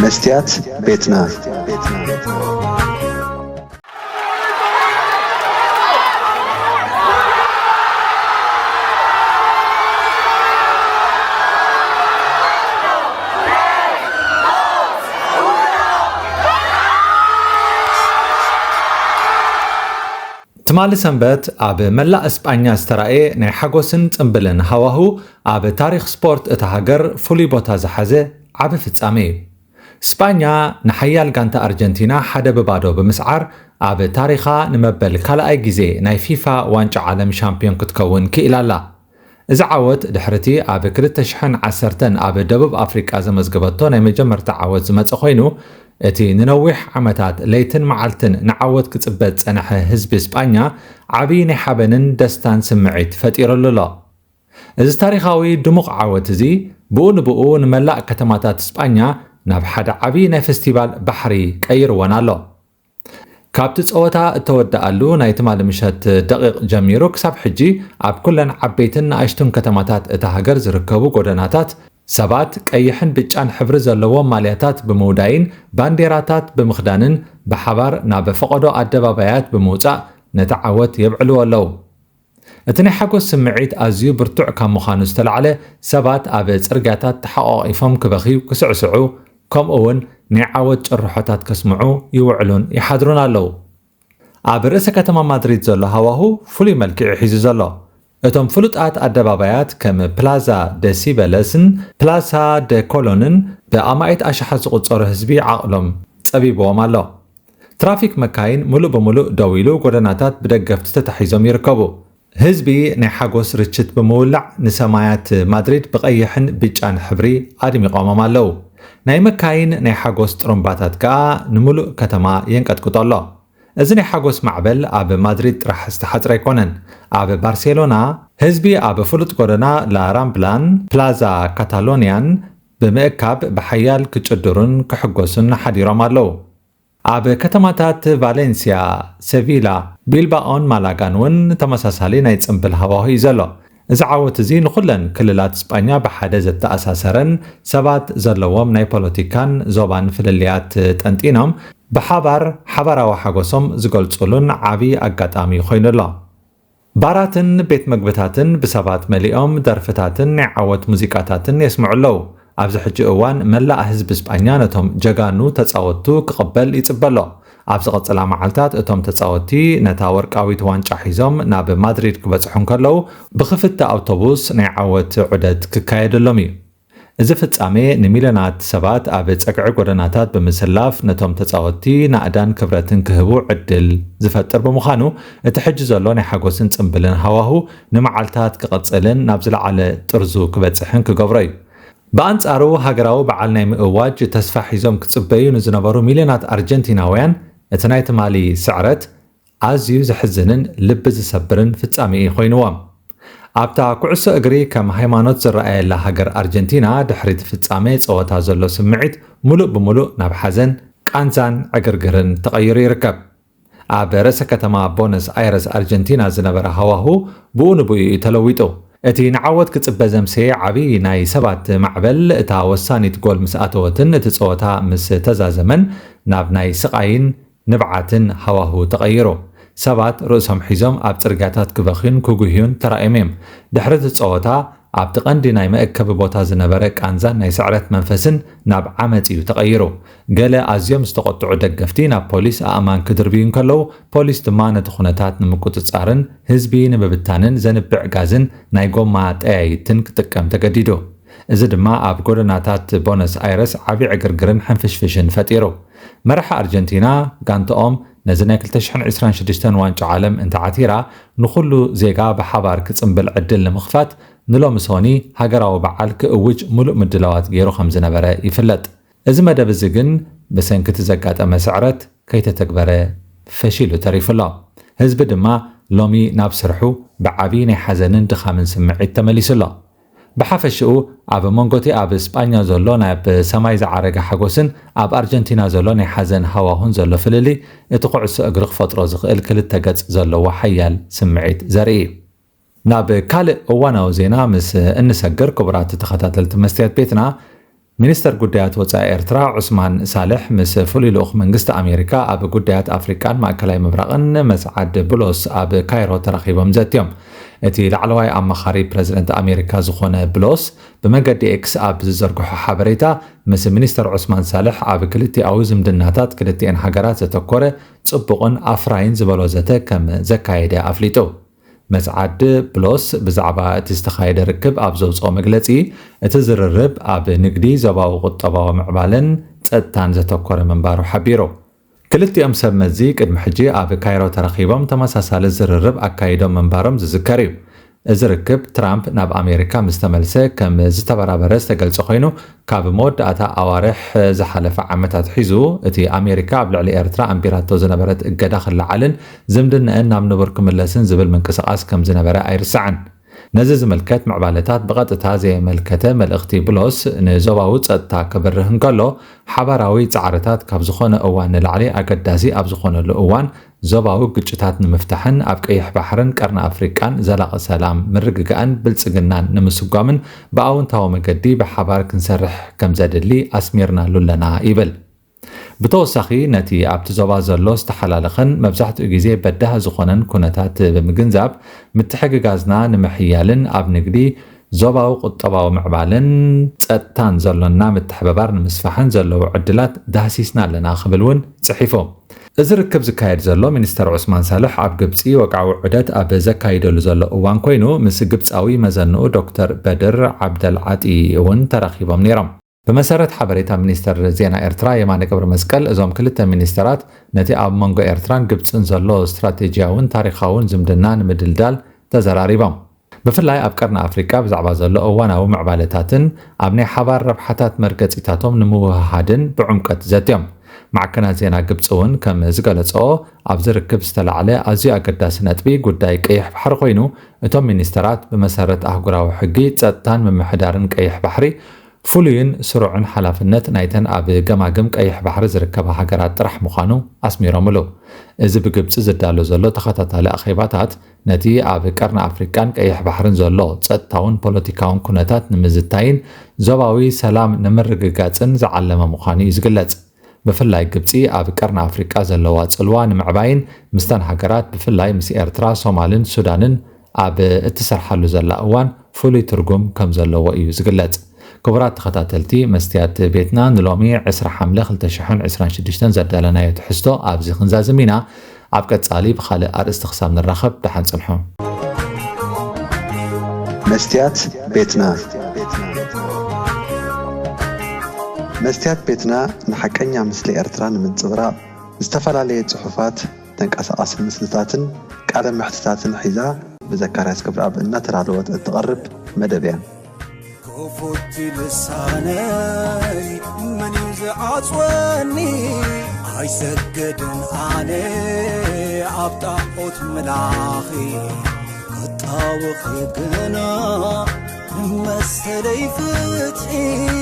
መስትያት ቤትና። ትማሊ ሰንበት ኣብ መላእ እስጳኛ ዝተራእየ ናይ ሓጎስን ጽምብልን ሃዋሁ ኣብ ታሪኽ ስፖርት እታ ሃገር ፍሉይ ቦታ ዝሓዘ ዓቢ ፍጻሜ እዩ። ስጳኛ ንሓያል ጋንታ ኣርጀንቲና ሓደ ብባዶ ብምስዓር ኣብ ታሪኻ ንመበል ካልኣይ ግዜ ናይ ፊፋ ዋንጫ ዓለም ሻምፒዮን ክትከውን ክኢላ ኣላ። እዚ ዓወት ድሕርቲ ኣብ ክልተ ሽሕን ዓሰርተን ኣብ ደቡብ ኣፍሪቃ ዘመዝገበቶ ናይ መጀመርታ ዓወት ዝመጸ ኮይኑ፣ እቲ ንነዊሕ ዓመታት ለይትን መዓልትን ንዓወት ክጽበ ዝጸንሐ ህዝቢ ስጳኛ ዓቢ ናይ ሓበንን ደስታን ስምዒት ፈጢሩሉ ኣሎ። እዚ ታሪኻዊ ድሙቕ ዓወት እዚ ብኡ ንብኡ ንመላእ ከተማታት ስጳኛ ናብ ሓደ ዓቢ ናይ ፈስቲቫል ባሕሪ ቀይርወን ኣሎ። ካብቲ ጸወታ እተወደኣሉ ናይ ትማሊ ምሸት ደቂቕ ጀሚሩ ክሳብ ሕጂ ኣብ ኩለን ዓበይትን ንኣሽቱን ከተማታት እታ ሃገር ዝርከቡ ጎደናታት ሰባት ቀይሕን ብጫን ሕብሪ ዘለዎም ማልያታት ብምውዳይን ባንዴራታት ብምኽዳንን ብሓባር ናብ ፈቐዶ ኣደባባያት ብምውጻእ ነቲ ዓወት የብዕልዎ ኣለዉ። እቲ ናይ ሓጎስ ስምዒት ኣዝዩ ብርቱዕ ካብ ምዃኑ ዝተላዕለ ሰባት ኣብ ጽርግያታት ተሓቋቒፎም ክበኽዩ፣ ክስዕስዑ፣ ከምኡ እውን ናይ ዓወት ጭርሖታት ከስምዑ ይውዕሉን ይሓድሩን ኣለዉ። ኣብ ርእሰ ከተማ ማድሪድ ዘሎ ሃዋሁ ፍሉይ መልክዕ ሒዙ ዘሎ። እቶም ፍሉጣት ኣደባባያት ከም ፕላዛ ደ ሲበለስን ፕላሳ ደ ኮሎንን ብኣማኢት ኣሽሓት ዝቑጸሩ ህዝቢ ዓቕሎም ጸቢብዎም ኣሎ። ትራፊክ መካይን ምሉእ ብምሉእ ደው ኢሉ፣ ጎደናታት ብደገፍቲ ተታሒዞም ይርከቡ። ህዝቢ ናይ ሓጎስ ርችት ብምውላዕ ንሰማያት ማድሪድ ብቐይሕን ብጫን ሕብሪ ኣድሚቖሞም ኣለዉ። ናይ መካይን ናይ ሓጎስ ጥሩምባታት ከኣ ንምሉእ ከተማ የንቀጥቅጦ ኣሎ። እዚ ናይ ሓጎስ ማዕበል ኣብ ማድሪድ ጥራሕ ዝተሓጽረ ኣይኮነን። ኣብ ባርሴሎና ህዝቢ ኣብ ፍሉጥ ጎደና ላ ራምብላን ፕላዛ ካታሎኒያን ብምእካብ ብሓያል ክጭድሩን ክሕጎሱን ሓዲሮም ኣለዉ። ኣብ ከተማታት ቫሌንሲያ፣ ሴቪላ፣ ቢልባኦን ማላጋን እውን ተመሳሳሊ ናይ ጽምብል ሃዋሁ እዩ ዘሎ። እዚ ዓወት እዚ ንኹለን ክልላት ስጳኛ ብሓደ ዘተኣሳሰረን ሰባት ዘለዎም ናይ ፖለቲካን ዞባን ፍልልያት ጠንጢኖም ብሓባር ሓባራዊ ሓጎሶም ዝገልጹሉን ዓቢ ኣጋጣሚ ኮይኑ ኣሎ። ባራትን ቤት መግብታትን ብሰባት መሊኦም፣ ደርፍታትን ናይ ዓወት ሙዚቃታትን የስምዑ ኣለዉ። ኣብዚ ሕጂ እዋን መላእ ህዝቢ ስጳኛ ነቶም ጀጋኑ ተጻወትቱ ክቕበል ይጽበ ኣሎ። ኣብ ዝቐጽላ መዓልታት እቶም ተጻወትቲ ነታ ወርቃዊት ዋንጫ ሒዞም ናብ ማድሪድ ክበጽሑ እንከለዉ፣ ብኽፍቲ ኣውቶቡስ ናይ ዓወት ዑደት ክካየደሎም እዩ። እዚ ፍጻሜ ንሚልዮናት ሰባት ኣብ ጸግዒ ጎደናታት ብምስላፍ ነቶም ተጻወትቲ ናእዳን ክብረትን ክህቡ ዕድል ዝፈጥር ብምዃኑ፣ እቲ ሕጂ ዘሎ ናይ ሓጎስን ጽምብልን ሃዋሁ ንመዓልታት ክቕጽልን ናብ ዝለዓለ ጥርዙ ክበጽሕን ክገብሮ እዩ። ብኣንጻሩ፣ ሃገራዊ በዓል ናይ ምእዋጅ ተስፋ ሒዞም ክጽበዩ ንዝነበሩ ሚልዮናት ኣርጀንቲናውያን፣ እቲ ናይ ትማሊ ስዕረት ኣዝዩ ዘሕዝንን ልቢ ዝሰብርን ፍጻሜ እዩ ኮይንዎም። ኣብታ ኩዕሶ እግሪ ከም ሃይማኖት ዝረኣየላ ሃገር ኣርጀንቲና፣ ድሕሪ እቲ ፍጻሜ ጸወታ ዘሎ ስምዒት ምሉእ ብምሉእ ናብ ሓዘን፣ ቃንዛን ዕግርግርን ተቐይሩ ይርከብ። ኣብ ርእሰ ከተማ ቦነስ ኣይረስ ኣርጀንቲና ዝነበረ ሃዋሁ ብኡ ንብኡ እዩ ተለዊጡ። እቲ ንዓወት ክጽበ ዘምሰየ ዓቢ ናይ ሰባት ማዕበል፣ እታ ወሳኒት ጎል ምስ ኣተወትን እቲ ጸወታ ምስ ተዛዘመን፣ ናብ ናይ ስቓይን ንብዓትን ሃዋሁ ተቐይሩ። ሰባት ርእሶም ሒዞም ኣብ ጽርግያታት ክበኽዩን ክጉህዩን ተራእዮም እዮም። ድሕሪ እቲ ጸወታ፣ ኣብቲ ቀንዲ ናይ መእከቢ ቦታ ዝነበረ ቃንዛን ናይ ስዕረት መንፈስን ናብ ዓመጽ እዩ ተቐይሩ። ገለ ኣዝዮም ዝተቖጥዑ ደገፍቲ ናብ ፖሊስ ኣእማን ክድርብዩ እንከለዉ፣ ፖሊስ ድማ ነቲ ኩነታት ንምቁጽጻርን ህዝቢ ንምብታንን ዘንብዕ ጋዝን ናይ ጎማ ጠያይትን ክጥቀም ተገዲዱ። እዚ ድማ ኣብ ጎደናታት ቦነስ ኣይረስ ዓቢ ዕግርግርን ሕንፍሽፍሽን ፈጢሩ። መራሒ ኣርጀንቲና፣ ጋንትኦም ነዚ ናይ ክልተ ሽሕን ዕስራን ሽዱሽተን ዋንጫ ዓለም እንተዓቲራ፣ ንኹሉ ዜጋ ብሓባር ክጽምብል ዕድል ንምኽፋት፣ ንሎሚ ሶኒ ሃገራዊ በዓል ክእውጅ ምሉእ ምድላዋት ገይሩ ከም ዝነበረ ይፍለጥ። እዚ መደብ እዚ ግን ብሰንኪ እቲ ዘጋጠመ ስዕረት ከይተተግበረ ፈሺሉ ተሪፉ ኣሎ። ህዝቢ ድማ ሎሚ ናብ ስርሑ ብዓቢ ናይ ሓዘንን ድኻምን ስምዒት ተመሊሱ ኣሎ። ብሓፈሽኡ፣ ኣብ መንጎቲ ኣብ ስጳኛ ዘሎ ናይ ብሰማይ ዝዓረገ ሓጎስን ኣብ ኣርጀንቲና ዘሎ ናይ ሓዘን ሃዋሁን ዘሎ ፍልልይ፣ እቲ ኩዕሶ እግሪ ክፈጥሮ ዝኽእል ክልተ ገጽ ዘለዎ ሓያል ስምዒት ዘርኢ እዩ። ናብ ካልእ እዋናዊ ዜና ምስ እንሰግር፣ ክቡራት ተኸታተልቲ መስትያት ቤትና፣ ሚኒስተር ጉዳያት ወጻኢ ኤርትራ ዑስማን ሳልሕ ምስ ፍሉይ ልኡኽ መንግስቲ ኣሜሪካ ኣብ ጉዳያት ኣፍሪቃን ማእከላይ ምብራቕን መስዓድ ብሎስ ኣብ ካይሮ ተራኺቦም ዘትዮም። እቲ ላዕለዋይ ኣማኻሪ ፕረዚደንት ኣሜሪካ ዝኾነ ብሎስ ብመገዲ ኤክስ ኣብ ዝዘርግሖ ሓበሬታ፣ ምስ ሚኒስተር ዑስማን ሳልሕ ኣብ ክልቲኣዊ ዝምድናታት ክልቲኤን ሃገራት ዘተኮረ ጽቡቕን ኣፍራይን ዝበሎ ዘተ ከም ዘካየደ ኣፍሊጡ። መስዓድ ብሎስ ብዛዕባ እቲ ዝተኻየደ ርክብ ኣብ ዘውፅኦ መግለፂ፣ እቲ ዝርርብ ኣብ ንግዲ፣ ዞባዊ ቁጠባዊ ምዕባለን ጸጥታን ዘተኮረ ምንባሩ ሓቢሩ። ክልቲኦም ሰብ መዚ ቅድሚ ሕጂ ኣብ ካይሮ ተራኺቦም ተመሳሳሊ ዝርርብ ኣካይዶም ምንባሮም ዝዝከር እዩ። እዚ ርክብ ትራምፕ ናብ ኣሜሪካ ምስ ተመልሰ ከም ዝተበራበረ ዝተገልጸ ኮይኑ፣ ካብ መወዳእታ ኣዋርሕ ዝሓለፈ ዓመታት ሒዙ እቲ ኣሜሪካ ኣብ ልዕሊ ኤርትራ ኣንቢራቶ ዝነበረት እገዳ ክለዓልን ዝምድነአን ናብ ንቡር ክምለስን ዝብል ምንቅስቓስ ከም ዝነበረ ኣይርሳዕን። ነዚ ዝምልከት ምዕባለታት ብቐጥታ ዘየመልከተ መልእኽቲ ብሎስ ንዞባዊ ጸጥታ ክብርህ እንከሎ፣ ሓባራዊ ጻዕርታት ካብ ዝኾነ እዋን ንላዕሊ ኣገዳሲ ኣብ ዝኾነሉ እዋን፣ ዞባዊ ግጭታት ንምፍታሕን ኣብ ቀይሕ ባሕርን ቀርኒ ኣፍሪቃን ዘላቒ ሰላም፣ ምርግጋእን ብልጽግናን ንምስጓምን ብኣውንታዊ መገዲ ብሓባር ክንሰርሕ ከም ዘድሊ ኣስሚርናሉ ኣለና ይብል። ብተወሳኺ፣ ነቲ ኣብቲ ዞባ ዘሎ ዝተሓላለኸን መብዛሕትኡ ግዜ በዳህ ዝኾነን ኩነታት ብምግንዛብ፣ ምትሕግጋዝና ንምሕያልን ኣብ ንግዲ፣ ዞባዊ ቁጠባዊ ምዕባለን ጸጥታን ዘሎና ምትሕብባር ንምስፋሕን ዘለዉ ዕድላት ዳህሲስና ኣለና ክብል እውን ጽሒፉ። እዚ ርክብ ዝካየድ ዘሎ ሚኒስተር ዑስማን ሳልሕ ኣብ ግብጺ ወግዓዊ ዑደት ኣብ ዘካይደሉ ዘሎ እዋን ኮይኑ፣ ምስ ግብጻዊ መዘንኡ ዶክተር በድር ዓብደል ዓጢ እውን ተራኺቦም ነይሮም። ብመሰረት ሓበሬታ ሚኒስተር ዜና ኤርትራ የማነ ገብረ መስቀል፣ እዞም ክልተ ሚኒስተራት ነቲ ኣብ መንጎ ኤርትራን ግብጽን ዘሎ ስትራቴጂያውን ታሪኻውን ዝምድና ንምድልዳል ተዘራሪቦም። ብፍላይ ኣብ ቀርኒ ኣፍሪቃ ብዛዕባ ዘሎ እዋናዊ ምዕባለታትን ኣብ ናይ ሓባር ረብሓታት መርገጺታቶም ንምውህሃድን ብዕምቀት ዘትዮም። ማዕከናት ዜና ግብጺ እውን ከም ዝገለጸኦ፣ ኣብዚ ርክብ ዝተላዕለ ኣዝዩ ኣገዳሲ ነጥቢ ጉዳይ ቀይሕ ባሕሪ ኮይኑ፣ እቶም ሚኒስተራት ብመሰረት ኣህጉራዊ ሕጊ ጸጥታን ምምሕዳርን ቀይሕ ባሕሪ ፍሉይን ስሩዕን ሓላፍነት ናይተን ኣብ ገማግም ቀይሕ ባሕሪ ዝርከባ ሃገራት ጥራሕ ምዃኑ ኣስሚሮምሉ። እዚ ብግብጺ ዝዳሎ ዘሎ ተኸታታሊ ኣኼባታት፣ ነቲ ኣብ ቀርኒ ኣፍሪቃን ቀይሕ ባሕርን ዘሎ ጸጥታውን ፖለቲካውን ኩነታት ንምዝታይን ዞባዊ ሰላም ንምርግጋጽን ዝዓለመ ምዃኑ እዩ ዝግለጽ። ብፍላይ ግብጺ ኣብ ቀርኒ ኣፍሪቃ ዘለዋ ጽልዋ ንምዕባይን ምስተን ሃገራት ብፍላይ ምስ ኤርትራ፣ ሶማልን ሱዳንን ኣብ እትሰርሓሉ ዘላ እዋን ፍሉይ ትርጉም ከም ዘለዎ እዩ ዝግለጽ። ክቡራት ተኸታተልቲ መስትያት ቤትና፣ ንሎሚ ዕስራ ሓምለ ክልተ ሽሕን ዕስራን ሽዱሽተን ዘዳለናዮ ትሕዝቶ ኣብዚ ክንዛዝም ኢና። ኣብ ቀጻሊ ብኻልእ ኣርእስቲ ክሳብ ንራኸብ ደሓን ጽንሑ። መስትያት ቤትና። መስትያት ቤትና ንሓቀኛ ምስሊ ኤርትራ ንምንጽብራቕ ዝተፈላለየ ጽሑፋት፣ ተንቀሳቓሲ ምስልታትን ቃለ መሕትታትን ሒዛ ብዘካርያስ ገብረኣብ እናተዳለወት እትቐርብ መደብ እያ። ክፉት ልሳነይ መን እዩ ዝዓጽወኒ? ኣይሰግድን ኣነ ኣብ ጣዖት ምላኺ፣ ክጣወኺ ግና መሰለይ ፍትሒ።